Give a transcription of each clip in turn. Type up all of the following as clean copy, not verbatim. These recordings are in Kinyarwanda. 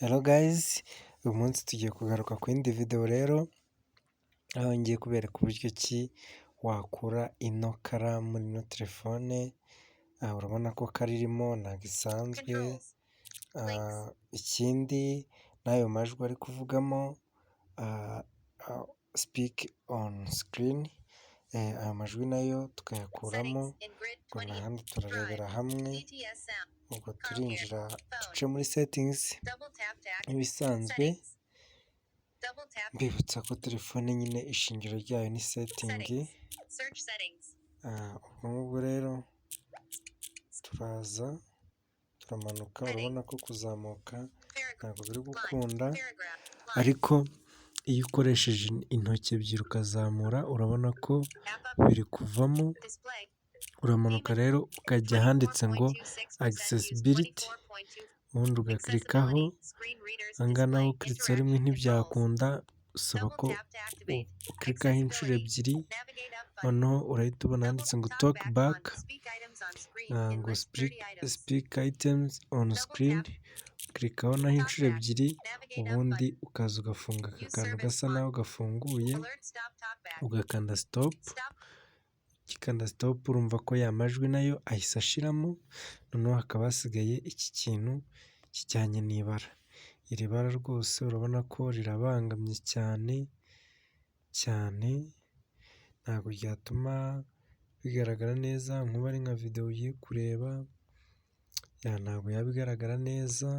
Hello guys, uyu munsi tugiye kugaruka ku yindi video rero, aho ngiye kubereka uburyo ki wakura ino color muri ino telefone. Urabona ko color irimo ntabwo isanzwe, ikindi n'ayo majwi ari kuvugamo, speak on screen, ayo majwi nayo tukayakuramo. Ubwo nta handi, turarebera hamwe. Ubwo turinjira duce muri settings nk'ibisanzwe. Mbibutsa ko telefone nyine ishingiro ryayo ni setting. Ubwo ngubwo rero turaza turamanuka, urabona ko kuzamuka ntabwo biri gukunda, ariko iyo ukoresheje intoki ebyiri ukazamura, urabona ko biri kuvamo. Uramanuka rero ukajya ahanditse ngo accessibility, ubundi ugaclickaho. Aha ngaha naho uclickitseho rimwe ntibyakunda, usaba ko uclickaho inshuro ebyiri, noneho urahita ubona handitse ngo talk back, ngo speak items on screen, uclickaho naho inshuro ebyiri, ubundi ukaza ugafunga aka kantu gasa naho gafunguye, ugakanda stop. Ugikanda stop, urumva ko ya majwi nayo ahise ashiramo, noneho hakaba hasigaye iki kintu kijyanye n'ibara. Iri bara rwose urabona ko rirabangamye cyane cyane, ntabwo ryatuma bigaragara neza. Nkubu ari nka video ugiye kureba, ntabwo yaba igaragara neza.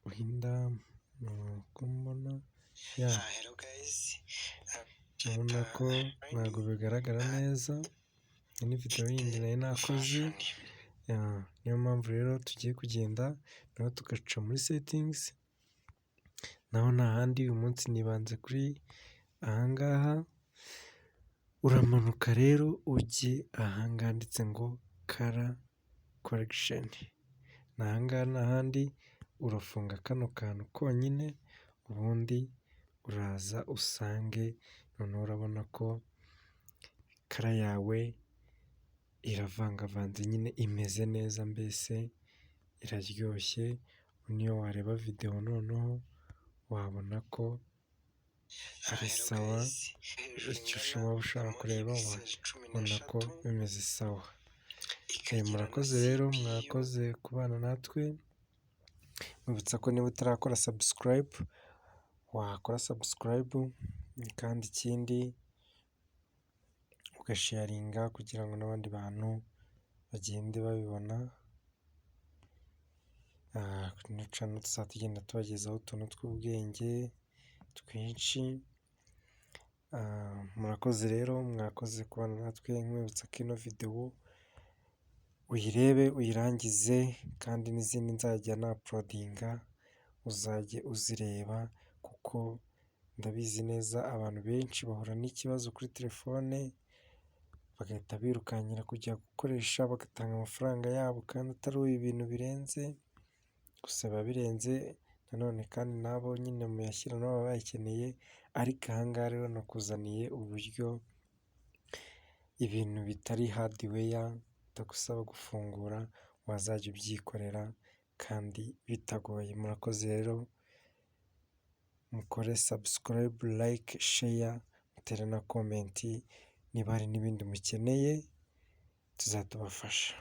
Wenda uko mbona, urabona ko ntabwo bigaragara neza. Iyi ni video yindi nari nakoze. Niyo mpamvu rero tugiye kugenda naho tugaca muri settings, naho nta handi. Uyu munsi nibanze kuri ahangaha. Uramanuka rero ujye ahangaha handitse ngo color correction, ni ahangaha nta handi. Urafunga kano kantu konyine, ubundi uraza usange noneho urabona ko color yawe iravangavanze nyine, imeze neza, mbese iraryoshye. Niyo wareba video noneho wabona ko ari sawa, icyo waba ushaka kureba wabona ko bimeze sawa. Murakoze rero, mwakoze kubana natwe. Nkwibutsa ko niba utarakora subscribe, wakora subscribe, kandi ikindi ugasharinga kugira ngo n'abandi bantu bagende babibona. Kuri channel tuzajya tugenda tubagezaho utuntu tw'ubwenge twinshi. Murakoze rero, mwakoze kubana natwe. Nkwibutsa ko ino video uyirebe uyirangize, kandi n'izindi nzajya nauploadinga uzajye uzireba, kuko ndabizi neza abantu benshi bahura n'ikibazo kuri telefone, bagahita birukankira kujya gukoresha, bagatanga amafaranga yabo kandi atari ibintu birenze. Gusa biba birenze nanone, kandi nabo nyine muyashyira nabo baba bayakeneye, ariko aha ngaha rero nakuzaniye uburyo ibintu bitari hardware, bitagusaba gufungura, wazajya ubyikorera kandi bitagoye. Murakoze rero, mukore subscribe, like, share, mutere na comment. Niba hari n'ibindi mukeneye tuzatubafasha.